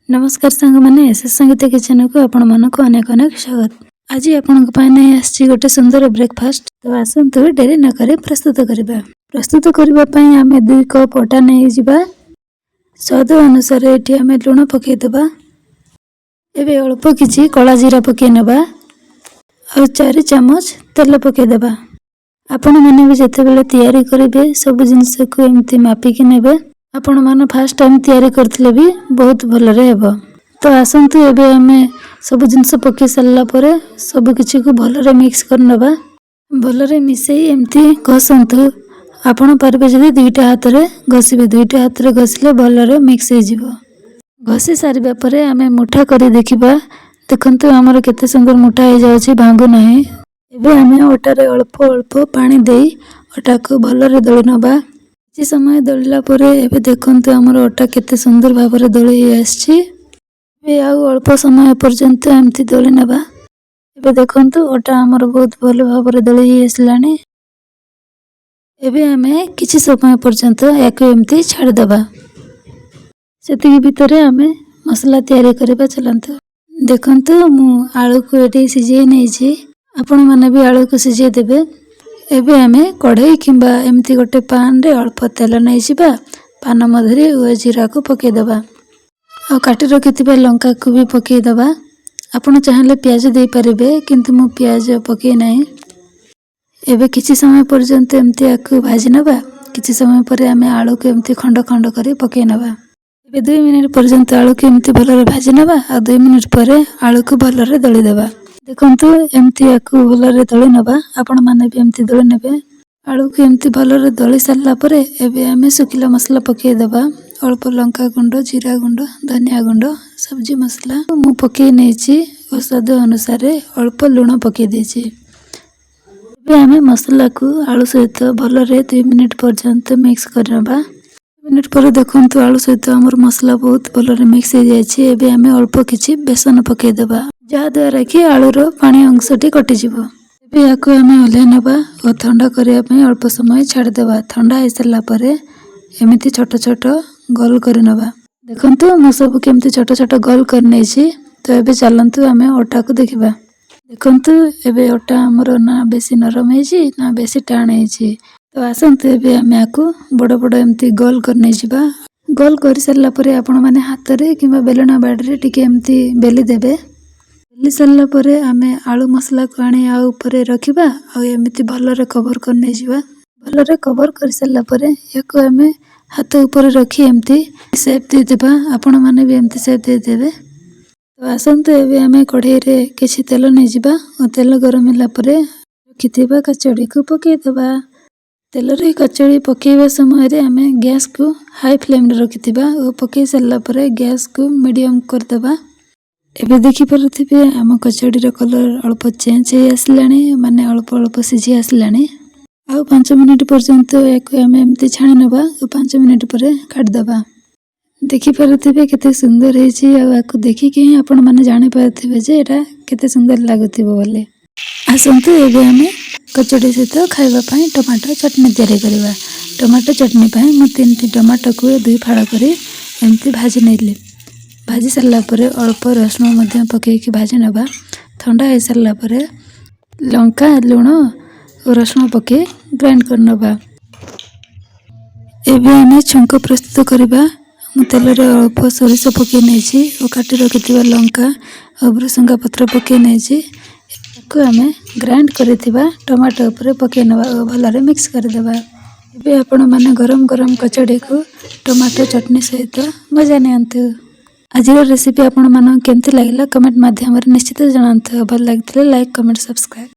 ନମସ୍କାର ସାଙ୍ଗମାନେ, S S ସଙ୍ଗୀତ କିଚେନକୁ ଆପଣମାନଙ୍କୁ ଅନେକ ଅନେକ ସ୍ୱାଗତ। ଆଜି ଆପଣଙ୍କ ପାଇଁ ନେଇ ଆସିଛି ଗୋଟେ ସୁନ୍ଦର ବ୍ରେକଫାଷ୍ଟ। ତ ଆସନ୍ତୁ, ଡେରି ନକରି ପ୍ରସ୍ତୁତ କରିବା। ପ୍ରସ୍ତୁତ କରିବା ପାଇଁ ଆମେ 2 କପ୍ ଅଟା ନେଇଯିବା। ସ୍ୱାଦ ଅନୁସାରେ ଏଠି ଆମେ ଲୁଣ ପକାଇଦେବା। ଏବେ ଅଳ୍ପ କିଛି କଳା ଜିରା ପକାଇ ନେବା ଆଉ 4 ଚାମଚ ତେଲ ପକାଇଦେବା। ଆପଣମାନେ ବି ଯେତେବେଳେ ତିଆରି କରିବେ, ସବୁ ଜିନିଷକୁ ଏମିତି ମାପିକି ନେବେ। ଆପଣମାନେ ଫାଷ୍ଟ ଟାଇମ୍ ତିଆରି କରିଥିଲେ ବି ବହୁତ ଭଲରେ ହେବ। ତ ଆସନ୍ତୁ, ଏବେ ଆମେ ସବୁ ଜିନିଷ ପକାଇ ସାରିଲା ପରେ ସବୁ କିଛିକୁ ଭଲରେ ମିକ୍ସ କରିନେବା। ଭଲରେ ମିଶାଇ ଏମିତି ଘଷନ୍ତୁ। ଆପଣ ପାରିବେ ଯଦି ଦୁଇଟା ହାତରେ ଘଷିବେ। ଦୁଇଟା ହାତରେ ଘଷିଲେ ଭଲରେ ମିକ୍ସ ହେଇଯିବ। ଘଷି ସାରିବା ପରେ ଆମେ ମୁଠା କରି ଦେଖିବା। ଦେଖନ୍ତୁ, ଆମର କେତେ ସୁନ୍ଦର ମୁଠା ହେଇଯାଉଛି, ଭାଙ୍ଗୁ ନାହିଁ। ଏବେ ଆମେ ଅଟାରେ ଅଳ୍ପ ଅଳ୍ପ ପାଣି ଦେଇ ଅଟାକୁ ଭଲରେ ଦଳି ନେବା। କିଛି ସମୟ ଦଳିଲା ପରେ ଏବେ ଦେଖନ୍ତୁ, ଆମର ଅଟା କେତେ ସୁନ୍ଦର ଭାବରେ ଦଳି ହେଇ ଆସିଛି। ଏବେ ଆଉ ଅଳ୍ପ ସମୟ ପର୍ଯ୍ୟନ୍ତ ଏମିତି ଦଳି ନେବା। ଏବେ ଦେଖନ୍ତୁ, ଅଟା ଆମର ବହୁତ ଭଲ ଭାବରେ ଦଳି ହେଇ ଆସିଲାଣି। ଏବେ ଆମେ କିଛି ସମୟ ପର୍ଯ୍ୟନ୍ତ ଏହାକୁ ଏମିତି ଛାଡ଼ିଦେବା। ସେତିକି ଭିତରେ ଆମେ ମସଲା ତିଆରି କରିବା ଚାଲନ୍ତୁ। ଦେଖନ୍ତୁ, ମୁଁ ଆଳୁକୁ ଏଠି ସିଝେଇ ନେଇଛି। ଆପଣମାନେ ବି ଆଳୁକୁ ସିଝେଇ ଦେବେ। ଏବେ ଆମେ କଢ଼େଇ କିମ୍ବା ଏମିତି ଗୋଟେ ପାନରେ ଅଳ୍ପ ତେଲ ନେଇଯିବା। ପାନ ମଧୁରୀ ଓ ଜିରାକୁ ପକାଇଦେବା ଆଉ କାଟି ରଖିଥିବା ଲଙ୍କାକୁ ବି ପକାଇଦେବା। ଆପଣ ଚାହିଁଲେ ପିଆଜ ଦେଇପାରିବେ, କିନ୍ତୁ ମୁଁ ପିଆଜ ପକାଇ ନାହିଁ। ଏବେ କିଛି ସମୟ ପର୍ଯ୍ୟନ୍ତ ଏମିତି ୟାକୁ ଭାଜି ନେବା। କିଛି ସମୟ ପରେ ଆମେ ଆଳୁକୁ ଏମିତି ଖଣ୍ଡ ଖଣ୍ଡ କରି ପକାଇ ନେବା। ଏବେ 2 ମିନିଟ୍ ପର୍ଯ୍ୟନ୍ତ ଆଳୁକୁ ଏମିତି ଭଲରେ ଭାଜି ନେବା ଆଉ 2 ମିନିଟ୍ ପରେ ଆଳୁକୁ ଭଲରେ ଦଳିଦେବା। ଦେଖନ୍ତୁ, ଏମିତି ୟାକୁ ଭଲରେ ଦଳି ନେବା। ଆପଣମାନେ ବି ଏମିତି ଦଳି ନେବେ। ଆଳୁକୁ ଏମିତି ଭଲରେ ଦଳି ସାରିଲା ପରେ ଏବେ ଆମେ ଶୁଖିଲା ମସଲା ପକାଇଦେବା। ଅଳ୍ପ ଲଙ୍କା ଗୁଣ୍ଡ, ଜିରା ଗୁଣ୍ଡ, ଧନିଆ ଗୁଣ୍ଡ, ସବଜି ମସଲା ମୁଁ ପକାଇ ନେଇଛି ଓ ସ୍ୱାଦ ଅନୁସାରେ ଅଳ୍ପ ଲୁଣ ପକାଇ ଦେଇଛି। ଏବେ ଆମେ ମସଲାକୁ ଆଳୁ ସହିତ ଭଲରେ 2 ମିନିଟ୍ ପର୍ଯ୍ୟନ୍ତ ମିକ୍ସ କରିନେବା। ମିନିଟ୍ ପରେ ଦେଖନ୍ତୁ, ଆଳୁ ସହିତ ଆମର ମସଲା ବହୁତ ଭଲରେ ମିକ୍ସ ହେଇଯାଇଛି। ଏବେ ଆମେ ଅଳ୍ପ କିଛି ବେସନ ପକାଇଦେବା, ଯାହାଦ୍ୱାରା କି ଆଳୁର ପାଣି ଅଂଶଟି କଟିଯିବ। ଏବେ ଏହାକୁ ଆମେ ଓହ୍ଲାଇ ନେବା ଓ ଥଣ୍ଡା କରିବା ପାଇଁ ଅଳ୍ପ ସମୟ ଛାଡ଼ିଦେବା। ଥଣ୍ଡା ହେଇସାରିଲା ପରେ ଏମିତି ଛୋଟ ଛୋଟ ଗୋଲ କରିନେବା। ଦେଖନ୍ତୁ, ମୁଁ ସବୁ କେମିତି ଛୋଟ ଛୋଟ ଗୋଲ କରିନେଇଛି। ତ ଏବେ ଚାଲନ୍ତୁ, ଆମେ ଅଟାକୁ ଦେଖିବା। ଦେଖନ୍ତୁ, ଏବେ ଅଟା ଆମର ନା ବେଶୀ ନରମ ହେଇଛି ନା ବେଶୀ ଟାଣ ହେଇଛି। ତ ଆସନ୍ତୁ, ଏବେ ଆମେ ୟାକୁ ବଡ଼ ବଡ଼ ଏମିତି ଗୋଲ କରି ନେଇଯିବା। ଗୋଲ କରିସାରିଲା ପରେ ଆପଣମାନେ ହାତରେ କିମ୍ବା ବେଲଣା ବାଡ଼ିରେ ଟିକେ ଏମିତି ବେଲି ଦେବେ। ବେଲି ସାରିଲା ପରେ ଆମେ ଆଳୁ ମସଲାକୁ ଆଣି ଆ ଉପରେ ରଖିବା ଆଉ ଏମିତି ଭଲରେ କଭର୍ କରି ନେଇଯିବା। ଭଲରେ କଭର୍ କରିସାରିଲା ପରେ ୟାକୁ ଆମେ ହାତ ଉପରେ ରଖି ଏମିତି ସେପ୍ ଦେଇଦେବା। ଆପଣମାନେ ବି ଏମିତି ସେପ୍ ଦେଇଦେବେ। ତ ଆସନ୍ତୁ, ଏବେ ଆମେ କଢ଼େଇରେ କିଛି ତେଲ ନେଇଯିବା ଓ ତେଲ ଗରମ ହେଲା ପରେ ରଖିଥିବା କଚଡ଼ିକୁ ପକାଇଦେବା। ତେଲରେ କଚଡ଼ି ପକାଇବା ସମୟରେ ଆମେ ଗ୍ୟାସ୍କୁ ହାଇ ଫ୍ଲେମ୍ରେ ରଖିଥିବା ଓ ପକାଇ ସାରିଲା ପରେ ଗ୍ୟାସ୍କୁ ମିଡ଼ିୟମ୍ କରିଦେବା। ଏବେ ଦେଖିପାରୁଥିବେ, ଆମ କଚଡ଼ିର କଲର୍ ଅଳ୍ପ ଚେଞ୍ଜ ହେଇ ଆସିଲାଣି, ମାନେ ଅଳ୍ପ ଅଳ୍ପ ସିଝି ଆସିଲାଣି। ଆଉ 5 ମିନିଟ୍ ପର୍ଯ୍ୟନ୍ତ ଏହାକୁ ଆମେ ଏମିତି ଛାଣି ନେବା ଓ 5 ମିନିଟ୍ ପରେ କାଢ଼ିଦେବା। ଦେଖିପାରୁଥିବେ, କେତେ ସୁନ୍ଦର ହେଇଛି ଆଉ ୟାକୁ ଦେଖିକି ହିଁ ଆପଣମାନେ ଜାଣିପାରୁଥିବେ ଯେ ଏଇଟା କେତେ ସୁନ୍ଦର ଲାଗୁଥିବ ବୋଲି। ଆସନ୍ତୁ, ଏବେ ଆମେ କଚଡ଼ି ସହିତ ଖାଇବା ପାଇଁ ଟମାଟୋ ଚଟଣି ତିଆରି କରିବା। ଟମାଟୋ ଚଟଣି ପାଇଁ ମୁଁ ତିନିଟି ଟମାଟୋକୁ ଦୁଇ ଫାଳ କରି ଏମିତି ଭାଜି ନେଲି। ଭାଜି ସାରିଲା ପରେ ଅଳ୍ପ ରସୁଣ ମଧ୍ୟ ପକାଇକି ଭାଜି ନେବା। ଥଣ୍ଡା ହେଇସାରିଲା ପରେ ଲଙ୍କା, ଲୁଣ ଓ ରସୁଣ ପକାଇ ଗ୍ରାଇଣ୍ଡ କରିନେବା। ଏବେ ଆମେ ଛୁଙ୍କ ପ୍ରସ୍ତୁତ କରିବା। ମୁଁ ତେଲରେ ଅଳ୍ପ ସୋରିଷ ପକାଇ ନେଇଛି ଓ କାଟି ରଖିଥିବା ଲଙ୍କା ଆଉ ଭୃସଙ୍ଗା ପତ୍ର ପକାଇ ନେଇଛି। ତାକୁ ଆମେ ଗ୍ରାଇଣ୍ଡ କରିଥିବା ଟମାଟୋ ଉପରେ ପକାଇ ନେବା ଓ ଭଲରେ ମିକ୍ସ କରିଦେବା। ଏବେ ଆପଣମାନେ ଗରମ ଗରମ କଚଡ଼ିକୁ ଟମାଟୋ ଚଟଣି ସହିତ ମଜା ନିଅନ୍ତୁ। ଆଜିର ରେସିପି ଆପଣମାନଙ୍କୁ କେମିତି ଲାଗିଲା, କମେଣ୍ଟ ମାଧ୍ୟମରେ ନିଶ୍ଚିତ ଜଣାନ୍ତୁ। ଭଲ ଲାଗିଥିଲେ ଲାଇକ୍, କମେଣ୍ଟ, ସବସ୍କ୍ରାଇବ୍।